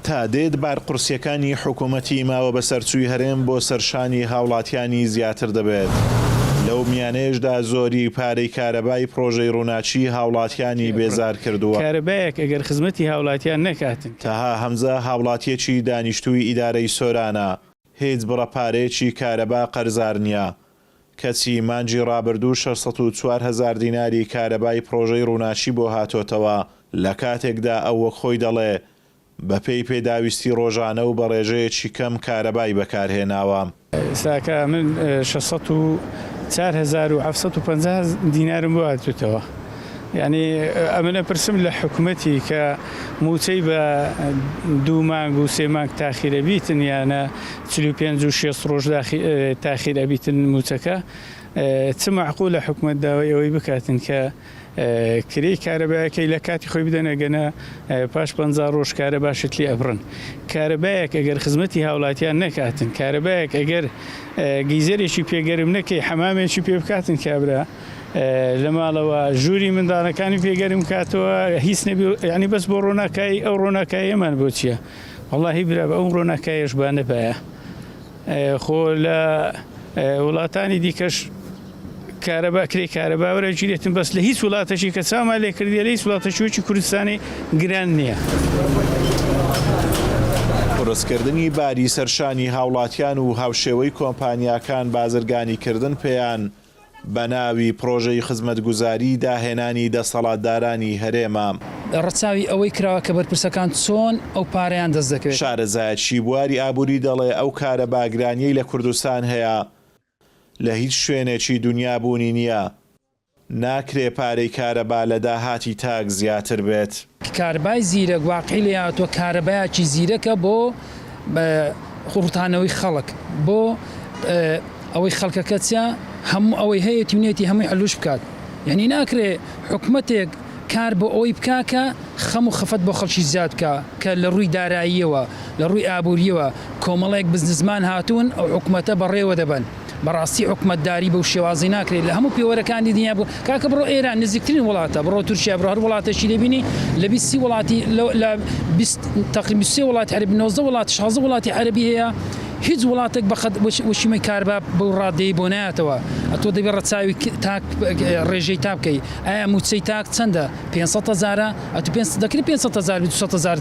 تا دێت بارقورسییەکانی حکومەتی ماوە بەسەرچووی هەرێم بۆ سەر شانی هاوڵاتیانی زیاتر دەبێت، لەو میانەیەشدا زۆری پارەی کارەبای پڕۆژەی ڕووناکی هاوڵاتیانی بێزار کردووە. کارەبایەک ئەگەر خزمەتی هاوڵاتیان نەکاتن. تەها هەمزە هاوڵاتییەکی دانیشتووی ئیدارەی سۆرانە، هیچ بڕە پارەیەکی کارەبا قەرزار نییە، کەچی مانگی ڕابردوو 604 هەزار دیناری کارەبای پڕۆژەی ڕووناکی بۆ هاتۆتەوە، لەکاتێکدا ئەو وەک خۆی دەڵێ بەپێی پێداویستی ڕۆژانە و بە ڕێژەیەکی کەم کارەبای بەکارهێناوە. ئێستاکە من 604750 دینارم بۆ هاتووتەوە. یانی ئەمن ئەپرسم لە حکومەتی کە مووچەی بە دوو مانگ و سێ مانگ تاخیر ئەبیتن یانە 45 و 60 ڕۆژ تاخیر ئەبیتن مووچەکە چ مەعقولە حکومەت داوای ئەوەی بکاتن کە کرێی کارەبایەکەی لە کاتی خۆی بدەن ئەگەنا پاش 50 ڕۆژ کارەباشت لێ ئەبڕن. کارەبایەک ئەگەر خزمەتی هاوڵاتیان نەکاتن، کارەبایەک ئەگەر گیزەرێکی پێ گەرم نەکەی حەمامێکی پێ بکاتن کابرا لە ماڵەوە ژووری منداڵەکانی پێ گەرم کاتەوە هیچ نەبی یعنی بەس بۆ ڕۆناکایی ئەو ڕۆناکاییەمان بۆ چییە؟ وەڵاهی برا بە ئەو ڕۆناکایەش با نەبایە. خۆ لە وڵاتانی دیکەش کارەبا کرێی کارەبا وەرەگیرێتن بەس لە هیچ وڵاتەکی کە چاومان لێ کردیە لە هیچ وڵاتەکی وەکی کوردستانی گران نییە. قورسکردنی باری سەرشانی هاوڵاتیان و هاوشێوەی کۆمپانیاکان بازرگانیکردن پێیان بە ناوی پڕۆژەی خزمەتگوزاری داهێنانی دەسەڵاتدارانی هەرێمە. ڕەچاوی ئەوەی کراوە کە بەرپرسەکان چۆن ئەو پارەیان دەست دەکەوێت. شارەزایەکی بواری ئابوری دەڵێ ئەو کارەبا گرانیەی لە کوردستان هەیە لە هیچ شوێنێکی دونیا بوونی نییە، ناکرێ پارەی کارەبا لە داهاتی تاک زیاتر بێت. کارەبای زیرەک واقعی لێهاتووە کارەبایەکی زیرەکە بۆ ڕوتانەوەی خەڵک بۆ ئەوەی خەڵکەکە چیا هەموو ئەوەی هەیەتی و نێتی هەمووی علوش بکات یعنی ناکرێ حکومەتێک کار بۆ ئەوەی بکا کە خەم و خەفەت بۆ خەڵکی زیاد بکا کە لە ڕووی داراییەوە لە ڕووی ئابووریەوە کۆمەڵێک بزنسمان هاتوون ئەو حکومەتە بەڕێوە دەبەن بەڕاستی حکومەتداری بەو شێوازەی ناکرێت لە هەموو پێوەرەکانی دنیا بوو کاکە بڕۆ ئێران نزیکترین وڵاتە بڕۆ تورکیا بڕۆ هەر وڵاتێکی دەبینی لە 20 وڵاتی لە 20 تقریبا 23 وڵاتی عەرەبی 19 وڵات 16 وڵاتی عەرەبی هەیە هیچ وڵاتێک بەقەد وەشیمەی کاربا بەو ڕادەی بۆ نایەتەوە ئەتۆ دەبێ ڕەچاوی تاک ڕێژەی تا بکەی ئایا موچەی تاک چەندە 500 هەزارە ئەتو پێ دەکرێت 500 هەزار 200 هەزار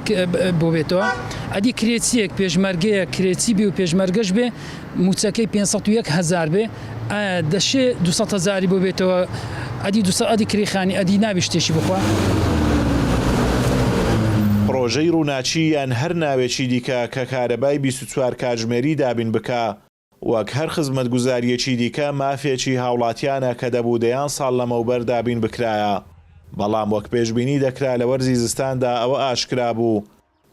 بۆ بێتەوە ئەدی کرێچیەک پێشمەرگەیە کرێچی بێ و پێشمەرگەش بێ موچەکەی 501 هەزار بێ ئایا دەشێ 200 هەزاری بۆ بێتەوە ئەدی 200 ئەدی کرێی خانی ئەدی نابێ شتێکی بخوا. پڕۆژەی ڕووناکی یان هەر ناوێکی دیکە کە کارەبای 24 کاتژمێری دابین بکا، وەک هەر خزمەتگوزارییەکی دیکە مافێکی هاوڵاتیانە کە دەبوو دەیان ساڵ لەمەوبەر دابین بکرایە، بەڵام وەک پێشبینی دەکرا لە وەرزی زستاندا ئەوە ئاشکرا بوو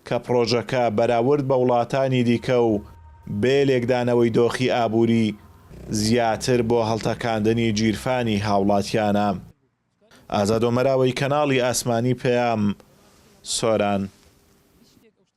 کە پڕۆژەکە بەراورد بە وڵاتانی دیکە و بێ لێکدانەوەی دۆخی ئابووری زیاتر بۆ هەڵتەکاندنی گیرفانی هاوڵاتیانە. ئازاد ئۆمەراوەی کەناڵی ئاسمانی پەیام، سۆران.